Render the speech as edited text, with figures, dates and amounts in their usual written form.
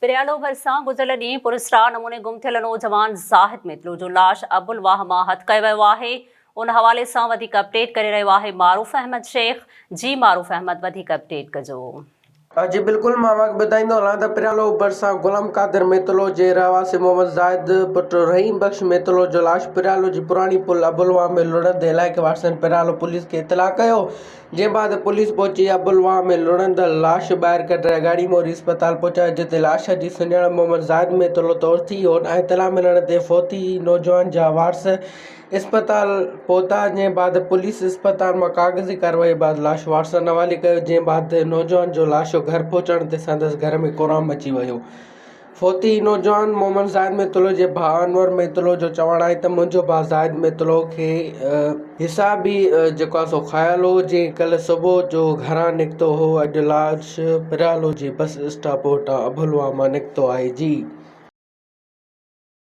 پريالو ڀرسان گذريل ڏينهن پراسرار نموني گم ٿيل نوجوان زاهد ميتلو جو لاش ابوالواهه مان هٿ ڪيو ويو آهي ان حوالي سان وڌيڪ اپڊيٽ ڪري رهيو آهي معروف احمد شيخ جي معروف احمد وڌيڪ اپڊيٽ ڪجو. جي بلڪل مان اوهان کي ٻڌائيندو هلان ته پريالو ڀرسان غلام قادر ميتلو جي رهواسي محمد زاهد پٽ رحيم بخش ميتلو جو لاش پريالو جي پراڻي پل ابوالواهه ۾ لڙهندي علائقي واسين پريالو پوليس کي اطلاع ڪيو جنهن بعد پوليس پهچي ابوالواهه ۾ لڙهندڙ لاش ٻاهر ڪڍرائي ڳاڙهي موري اسپتال پهچايو جتي لاش جي سڃاڻپ محمد زاهد ميتلو طور ٿي هوڏانهن اطلاع ملڻ تي فوتي نوجوان جا وارث اسپتال پهتا جنهن بعد پوليس اسپتال مان ڪاغذي ڪارروائي بعد لاش وارثن حوالي ڪيو جنهن بعد نوجوان جو لاش گهر پهچڻ تي سندس گهر ۾ ڪهرام مچي ويو. فوتي نوجوان محمد زاهد ميتلو جي ڀاء انور ميتلو جو چوڻ آهي ته منهنجو ڀاء زاهد ميتلو کي حسابي جيڪو آهي سو خيال هو جنهن ڪلهه صبح جو گهران نڪتو هو اڄ لاش پريالو جي بس اسٽاپ وٽان ابلوا مان نڪتو آهي جي.